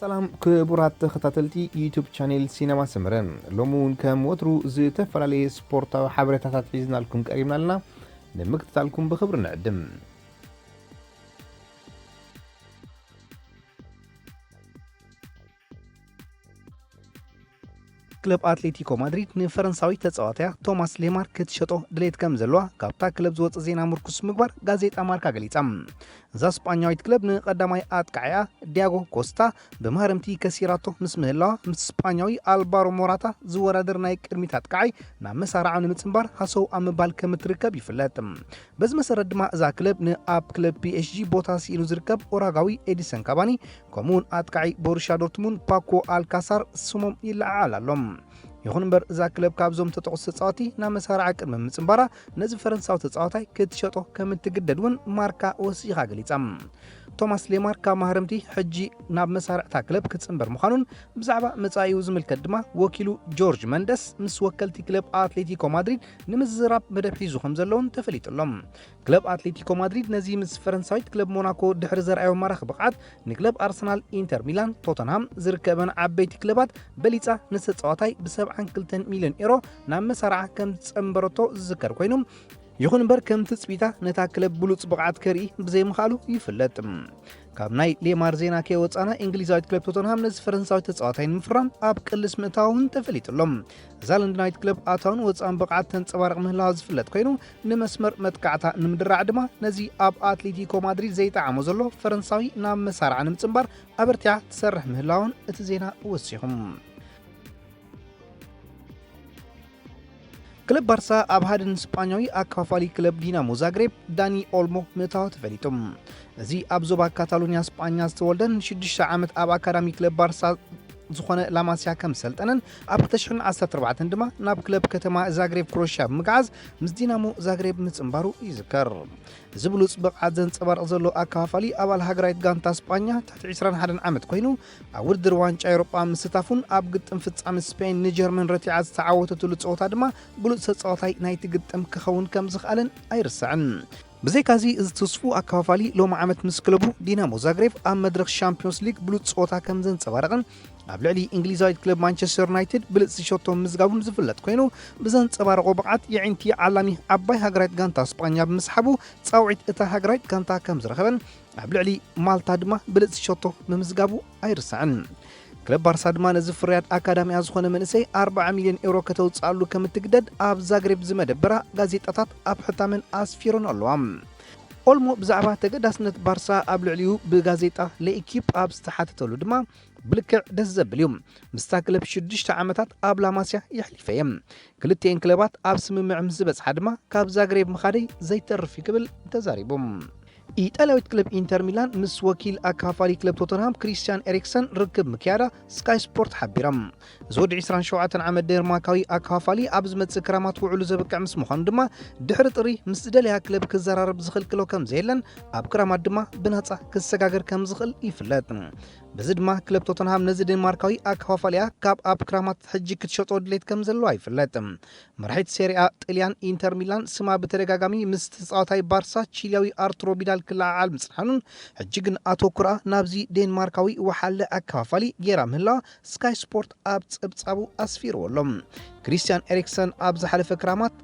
ሰላም ክቡራት ተኸታተልቲ ዩቱብ ቻኔል ሲነማ ሰመረ፣ ሎሚ እውን ከም ወትሩ ዝተፈላለየ ስፖርታዊ ሓበሬታታት ሒዝናልኩም ቀሪብና ኣለና። ንምክትታልኩም ብኽብሪ ንዕድም። ክለብ ኣትሌቲኮ ማድሪድ ንፈረንሳዊ ተጻዋታያ ቶማስ ሌማር ክትሸጦ ድሌት ከም ዘለዋ ካብታ ክለብ ዝወጽእ ዜና ምርኩስ ምግባር ጋዜጣ ማርካ ገሊጻ። እዛ ስጳኛዊት ክለብ ንቐዳማይ ኣጥቃዓያ ዲያጎ ኮስታ ብማህረምቲ ከሲራቶ ምስ ምህላዋ፣ ምስ ስጳኛዊ ኣልባሮ ሞራታ ዝወዳደር ናይ ቅድሚት ኣጥቃዓይ ናብ መሳርዓ ንምጽንባር ሃሰው ኣብ ምባል ከም እትርከብ ይፍለጥ። በዚ መሰረት ድማ እዛ ክለብ ንኣብ ክለብ ፒ ኤስ ጂ ቦታ ስኢኑ ዝርከብ ኦራጋዊ ኤዲሰን ካባኒ፣ ከምኡውን ኣጥቃዒ ቦሩሽያ ዶርትሙንድ ፓኮ ኣልካሳር ስሞም ይለዓዓል ኣሎ። ይኹን እምበር እዛ ክለብ ካብዞም ተጠቕሱ ተጻወቲ ናብ መሳርዓ ቅድሚ ምጽንባራ፣ ነዚ ፈረንሳዊ ተጻዋታይ ክትሸጦ ከም እትግደድ እውን ማርካ ወሲኻ ገሊጻ። ቶማስ ሌማር ካብ ማህረምቲ ሕጂ ናብ መሳርዕታ ክለብ ክጽንበር ምዃኑን ብዛዕባ መጻኢኡ ዝምልከት ድማ ወኪሉ ጆርጅ መንደስ ምስ ወከልቲ ክለብ ኣትሌቲኮ ማድሪድ ንምዝራብ መደብ ሒዙ ከም ዘለውን ተፈሊጡ ኣሎ። ክለብ ኣትሌቲኮ ማድሪድ ነዚ ምስ ፈረንሳዊት ክለብ ሞናኮ ድሕሪ ዘርኣዮ ማራኺ ብቕዓት፣ ንክለብ ኣርሰናል፣ ኢንተር ሚላን፣ ቶተንሃም ዝርከበን ዓበይቲ ክለባት በሊጻ ንተጻዋታይ ብ72 ሚልዮን ኤሮ ናብ መሳርዓ ከም ዝጸንበረቶ ዝዝከር ኮይኑ፣ ይኹን እምበር ከም ትጽቢታ ነታ ክለብ ብሉጽ ብቕዓት ከርኢ ብዘይምኽኣሉ ይፍለጥ። ካብ ናይ ሌማር ዜና ከይወጻና፣ እንግሊዛዊት ክለብ ቶተንሃም ነዚ ፈረንሳዊ ተጻዋታይ ንምፍራም ኣብ ቅልስ ምእታውን ተፈሊጡ ኣሎ። እዛ ለንደናዊት ክለብ ኣታውን ወጻእን ብቕዓት ተንጸባርቕ ምህላዋ ዝፍለጥ ኮይኑ፣ ንመስመር መጥቃዕታ ንምድራዕ ድማ ነዚ ኣብ ኣትሌቲኮ ማድሪድ ዘይጠዓሞ ዘሎ ፈረንሳዊ ናብ መሳርዓ ንምጽንባር ኣበርቲዓ ትሰርሕ ምህላውን እቲ ዜና ወሲኹም። ክለብ ባርሳ ኣብ ሃድን ስጳኛዊ ኣካፋሊ ክለብ ዲናሞ ዛግሬብ ዳኒ ኦልሞ ምእታዋ ተፈሊጡ። እዚ ኣብ ዞባ ካታሎኒያ ስጳኛ ዝተወልደን ሽዱሽተ ዓመት ኣብ ኣካዳሚ ክለብ ባርሳ ዝኾነ ላማሲያ ከም ሰልጠነን ኣብ ክልተ ሽሕን ዓሰርተ ኣርባዕተን ድማ ናብ ክለብ ከተማ ዛግሬብ ክሮሽያ ብምግዓዝ ምስ ዲናሞ ዛግሬብ ምጽንባሩ ይዝከር። እዚ ብሉጽ ብቕዓት ዘንጸባርቕ ዘሎ ኣካፋፋሊ ኣባል ሃገራዊት ጋንታ ስጳኛ ትሕቲ ዕስራን ሓደን ዓመት ኮይኑ፣ ኣብ ውድድር ዋንጫ ኤውሮጳ ምስታፉን ኣብ ግጥም ፍጻመ ስፔን ንጀርመን ረቲዓ ዝተዓወተትሉ ጸወታ ድማ ብሉጽ ተጻዋታይ ናይቲ ግጥም ክኸውን ከም ዝኽኣለን ኣይርሳዕን። ብዘይካዚ እዚ ትስፉ ኣካፋፋሊ ሎሚ ዓመት ምስ ክለቡ ዲናሞ ዛግሬብ ኣብ መድረኽ ሻምፒዮንስ ሊግ ብሉጽ ጸወታ ከም ዘንጸባረቕን ኣብ ልዕሊ እንግሊዛዊት ክለብ ማንቸስተር ዩናይትድ ብልጽቲ ሸቶ ምዝጋቡን ዝፍለጥ ኮይኑ፣ ብዘንጸባረቖ ብቕዓት የዒንቲ ዓላሚ ዓባይ ሃገራዊት ጋንታ ስጳኛ ብምስሓቡ ጻውዒት እታ ሃገራዊት ጋንታ ከም ዝረኸበን ኣብ ልዕሊ ማልታ ድማ ብልጽቲ ሸቶ ምምዝጋቡ ኣይርሳዕን። ክለብ ባርሳ ድማ ነዚ ፍርያት ኣካዳሚኣ ዝኾነ መንእሰይ ኣርባዓ ሚልዮን ኤውሮ ከተውጽኣሉ ከም እትግደድ ኣብ ዛግሬብ ዝመደበራ ጋዜጣታት ኣብ ሕታመን ኣስፊሮን ኣለዋ። ኦልሞ ብዛዕባ ተገዳስነት ባርሳ ኣብ ልዕሊኡ ብጋዜጣ ለኢኪፕ ኣብ ዝተሓተተሉ ድማ፣ ብልክዕ ደስ ዘብል እዩ። ምስታ ክለብ ሽዱሽተ ዓመታት ኣብ ላማስያ የሕሊፈ እየ። ክልቲኤን ክለባት ኣብ ስምምዕ ምስ ዝበጽሓ ድማ ካብ ዛግሬብ ምኻደይ ዘይተርፍ እዩ ክብል ተዛሪቡ። ኢጣልያዊት ክለብ ኢንተር ሚላን ምስ ወኪል ኣካፋሊ ክለብ ቶተንሃም ክሪስቲያን ኤሪክሰን ርክብ ምክያዳ ስካይ ስፖርት ሓቢራ። እዚ ወዲ ዕስራን ሸውዓተን ዓመት ዴንማርካዊ ኣካፋሊ ኣብ ዝመጽእ ክራማት ውዕሉ ዘብቅዕ ምስ ምዃኑ ድማ ድሕሪ ጥሪ ምስ ዝደለያ ክለብ ክዘራረብ ዝኽልክሎ ከም ዘየለን ኣብ ክራማት ድማ ብናጻ ክሰጋገር ከም ዝኽእል ይፍለጥ። በዚ ድማ ክለብ ቶተንሃም ነዚ ዴንማርካዊ ኣካፋፋሊኣ ካብ ኣብ ክራማት ሕጂ ክትሸጦ ድሌት ከም ዘለዋ ይፍለጥ። መራሒት ሴሪኣ ጥልያን ኢንተር ሚላን ስማ ብተደጋጋሚ ምስ ተጻዋታይ ባርሳ ቺሊያዊ ኣርቱሮ ቢዳል ክለዓዓል ምጽንሓኑን ሕጂ ግን ኣተኩራ ናብዚ ዴንማርካዊ ወሓለ ኣካፋፋሊ ጌራ ምህላዋ ስካይ ስፖርት ኣብ ጸብጻቡ ኣስፊርዎ ኣሎ። ክሪስቲያን ኤሪክሰን ኣብ ዝሓለፈ ክራማት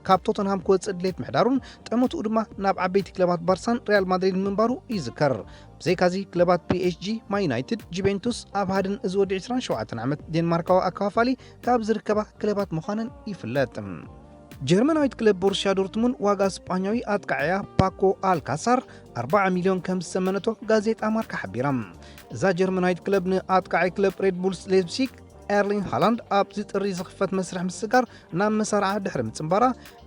ካብ ቶተንሃም ክወጽእ ድሌት ምሕዳሩን ጠመትኡ ድማ ናብ ዓበይቲ ክለባት ባርሳን ሪያል ማድሪድ ምንባሩ ይዝከር። ብዘይካዚ ክለባት ፒ ኤስ ጂ፣ ማን ዩናይትድ፣ ጁቬንቱስ ኣብ ሃድን እዚ ወዲ ዕስራን ሸውዓተን ዓመት ዴንማርካዊ ኣካፋፋሊ ካብ ዝርከባ ክለባት ምዃነን ይፍለጥ። ጀርመናዊት ክለብ ቦሩስያ ዶርትሙንድ ዋጋ ስጳኛዊ ኣጥቃዕያ ፓኮ ኣልካሳር ኣርባዓ ሚልዮን ከም ዝተመነቶ ጋዜጣ ማርካ ሓቢራ። እዛ ጀርመናዊት ክለብ ንኣጥቃዓይ ክለብ ሬድ ቡልስ ሌፕሲግ ኤርሊንግ ሃላንድ ኣብዚ ጥሪ ዝኽፈት መስርሕ ምስጋር ናብ መሳርዓ ድሕሪ ምጽንባራ፣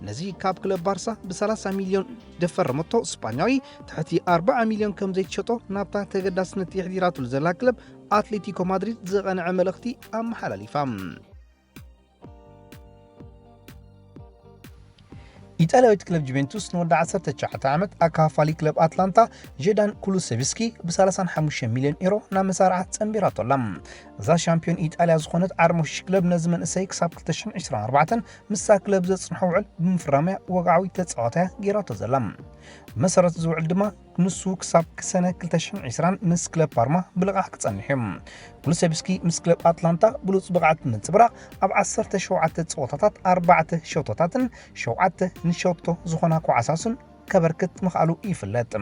ነዚ ካብ ክለብ ባርሳ ብ ሰላሳ ሚልዮን ደፈረመቶ ስጳኛዊ ትሕቲ ኣርባዓ ሚልዮን ከም ዘይትሸጦ ናብታ ተገዳስነት የሕዲራትሉ ዘላ ክለብ ኣትሌቲኮ ማድሪድ ዝቐንዐ መልእኽቲ ኣመሓላሊፋ። ኢጣልያዊት ክለብ ጁቬንቱስ ንወዲ ዓሰርተ ትሽዓተ ዓመት ኣካፋሊ ክለብ ኣትላንታ ጀዳን ኩሉሴቭስኪ ብ ሰላሳን ሓሙሽተን ሚልዮን ኤሮ ናብ መሳርዓ ጸንቢራቶ ኣላ። እዛ ሻምፒዮን ኢጣልያ ዝኾነት ዓርሞሽሽ ክለብ ነዚ መንእሰይ ክሳብ ክልተ ሽሕን ዕስራን ኣርባዕተን ምስታ ክለብ ዘጽንሖ ውዕል ብምፍራምያ ወግዓዊ ተጻዋታያ ጌራቶ ዘላ። ብመሰረት እዚ ውዕል ድማ ንሱ ክሳብ ክሰነ ክልተ ሽሕን ዕስራን ምስ ክለብ ፓርማ ብልቓሕ ክጸንሕ እዩ። ኩሉሰብስኪ ምስ ክለብ ኣትላንታ ብሉጽ ብቕዓት ምንጽብራቕ ኣብ ዓሰርተ ሸውዓተ ጸወታታት ኣርባዕተ ሸቶታትን ሸውዓተ ንሸቶ ዝኾና ኳዓሳሱን ከበርክት ምኽኣሉ ይፍለጥ።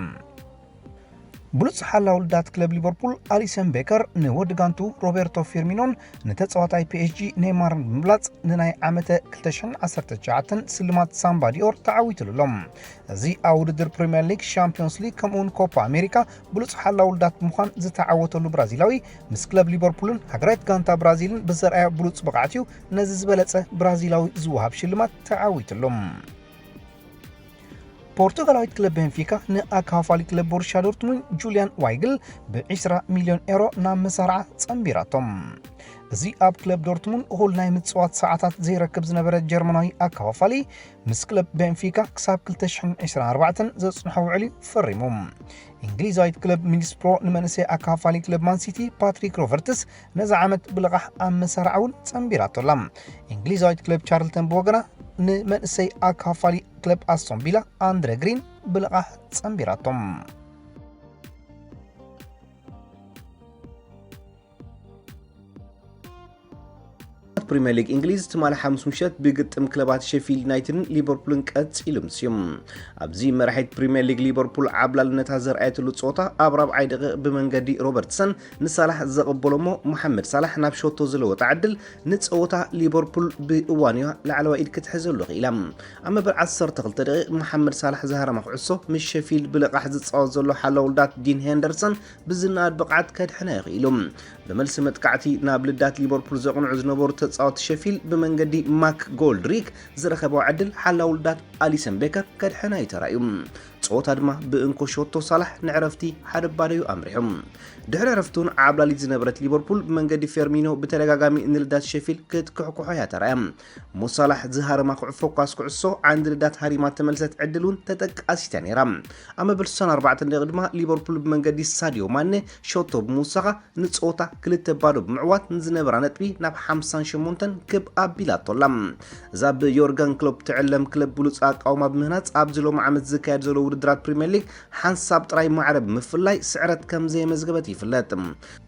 ብሉጽ ሓላው ልዳት ክለብ ሊቨርፑል ኣሊሰን ቤከር ንወዲ ጋንቱ ሮቤርቶ ፊርሚኖን ንተጻዋታይ ፒ ኤስ ጂ ኔይማርን ብምብላጽ ንናይ ዓመተ ክልተ ሽሕን ዓሰርተ ትሽዓተን ስልማት ሳምባ ዲኦር ተዓዊትሉ ኣሎ። እዚ ኣብ ውድድር ፕሪምየር ሊግ፣ ሻምፒዮንስ ሊግ ከምኡውን ኮፓ ኣሜሪካ ብሉጽ ሓላው ልዳት ብምዃን ዝተዓወተሉ ብራዚላዊ ምስ ክለብ ሊቨርፑልን ሃገራዊት ጋንታ ብራዚልን ብዘርኣዮ ብሉጽ ብቕዓት እዩ ነዚ ዝበለጸ ብራዚላዊ ዝወሃብ ሽልማት ተዓዊትሉ። ፖርቱጋላዊት ክለብ ቤንፊካ ንኣካፋሊ ክለብ ቦሩሺያ ዶርትሙንድ ጁልያን ዋይግል ብ ዕስራ ሚልዮን ኤሮ ናብ መሳርዓ ጸንቢራቶም። እዚ ኣብ ክለብ ዶርትሙንድ እኹል ናይ ምጽዋት ሰዓታት ዘይረክብ ዝነበረ ጀርመናዊ ኣካፋፋሊ ምስ ክለብ ቤንፊካ ክሳብ ክልተ ሽሕን ዕስራን ኣርባዕተን ዘጽንሖ ውዕል እዩ ፈሪሙ። እንግሊዛዊት ክለብ ሚድስብሮ ንመንእሰይ ኣካፋፋሊ ክለብ ማንሲቲ ፓትሪክ ሮቨርትስ ነዚ ዓመት ብልቓሕ ኣብ መሳርዓ እውን ጸንቢራቶ ኣላ። እንግሊዛዊት ክለብ ቻርልተን ብወገና ንመንእሰይ ኣካፋፋሊ ክለብ ኣስቶን ቪላ ኣንድረ ግሪን ብልቓሕ ጸንቢራቶም። ፕሪምየር ሊግ እንግሊዝ ትማሊ ሓሙስ ምሸት ብግጥም ክለባት ሼፊልድ ዩናይትድን ሊቨርፑልን ቀጺሉ ምስዩ። ኣብዚ መራሒት ፕሪምየር ሊግ ሊቨርፑል ዓብላልነታ ዘርኣየትሉ ጸወታ ኣብ ራብዓይ ደቂቕ ብመንገዲ ሮበርትሰን ንሳላሕ ዘቐበሎ እሞ፣ መሓመድ ሳላሕ ናብ ሸቶ ዝለወጣ ዕድል ንጸወታ ሊቨርፑል ብእዋንያ ላዕለዋይ ኢድ ክትሕዘሉ ክኢላ። ኣብ መበል ዓሰርተ ክልተ ደቂቕ መሓመድ ሳላሕ ዝሃረማ ኩዕሶ ምስ ሼፊልድ ብልቓሕ ዝጻወት ዘሎ ሓላው ልዳት ዲን ሄንደርሰን ብዝነኣድ ብቕዓት ከድሕና ይኽኢሉ። ብመልሲ መጥቃዕቲ ናብ ልዳት ሊቨርፑል ዘቕንዑ ዝነበሩ ተጻወቲ ሸፊልድ ብመንገዲ ማክ ጎልድሪክ ዝረኸበዋ ዕድል ሓላው ልዳት ኣሊሰን ቤከር ከድሕና እዩ ተራእዩ። ጸወታ ድማ ብእንኮ ሸቶ ሳላሕ ንዕረፍቲ ሓደ ባዶ እዩ ኣምሪሑ። ድሕሪ ዕረፍቲ እውን ዓብላሊት ዝነበረት ሊቨርፑል ብመንገዲ ፌርሚኖ ብተደጋጋሚ ንልዳት ሸፊልድ ክትክሕኩሖ እያ ተራእያ። ሞሳላሕ ዝሃረማ ኩዕ-፣ ፎካስ ኩዕሶ ዓንዲ ልዳት ሃሪማ ተመልሰት ዕድል እውን ተጠቃሲታ ነይራ። ኣብ መበል ስሳን ኣርባዕተን ደቂቕ ድማ ሊቨርፑል ብመንገዲ ሳዲዮ ማኔ ሸቶ ብምውሳኻ ንጸወታ ክልተ ባዶ ብምዕዋት ንዝነበራ ነጥቢ ናብ ሓምሳን ሸሞንተን ክብ ኣቢላቶ ኣላ። እዛ ብዮርገን ክሎፕ ትዕለም ክለብ ብሉጽ ኣቃውማ ብምህናጽ ኣብዚ ሎሚ ዓመት ዝካየድ ዘሎ ውድድራት ፕሪምየር ሊግ ሓንሳብ ጥራይ ማዕረ ብምፍላይ ስዕረት ከም ዘየመዝገበት ይፍለጥ።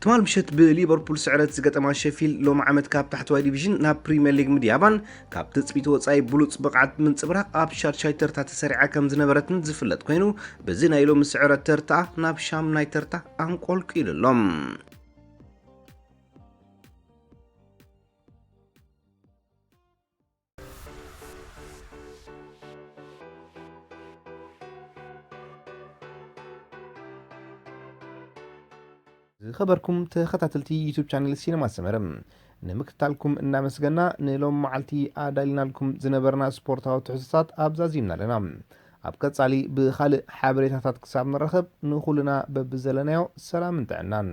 ትማል ምሸት ብሊቨርፑል ስዕረት ዝገጠማ ሸፊልድ ሎሚ ዓመት ካብ ታሕተዋይ ዲቪዥን ናብ ፕሪምየር ሊግ ምድያባን ካብ ትጽቢት ወጻኢ ብሉጽ ብቕዓት ብምንጽብራቕ ኣብ ሻድሻይ ተርታ ተሰሪዓ ከም ዝነበረትን ዝፍለጥ ኮይኑ፣ በዚ ናይ ሎሚ ስዕረት ተርታኣ ናብ ሻምናይ ተርታ ኣንቆልቂሉ ኣሎ። ዝኸበርኩም ተኸታተልቲ ዩቱብ ቻነል ሲነማ ሰመረ፣ ንምክትታልኩም እናመስገና፣ ንሎም መዓልቲ ኣዳሊናልኩም ዝነበርና ስፖርታዊ ትሕዝቶታት ኣብዛዚምና ኣለና። ኣብ ቀጻሊ ብኻልእ ሓበሬታታት ክሳብ ንራኸብ፣ ንኹልና በብዘለናዮ ሰላምን ጥዕናን።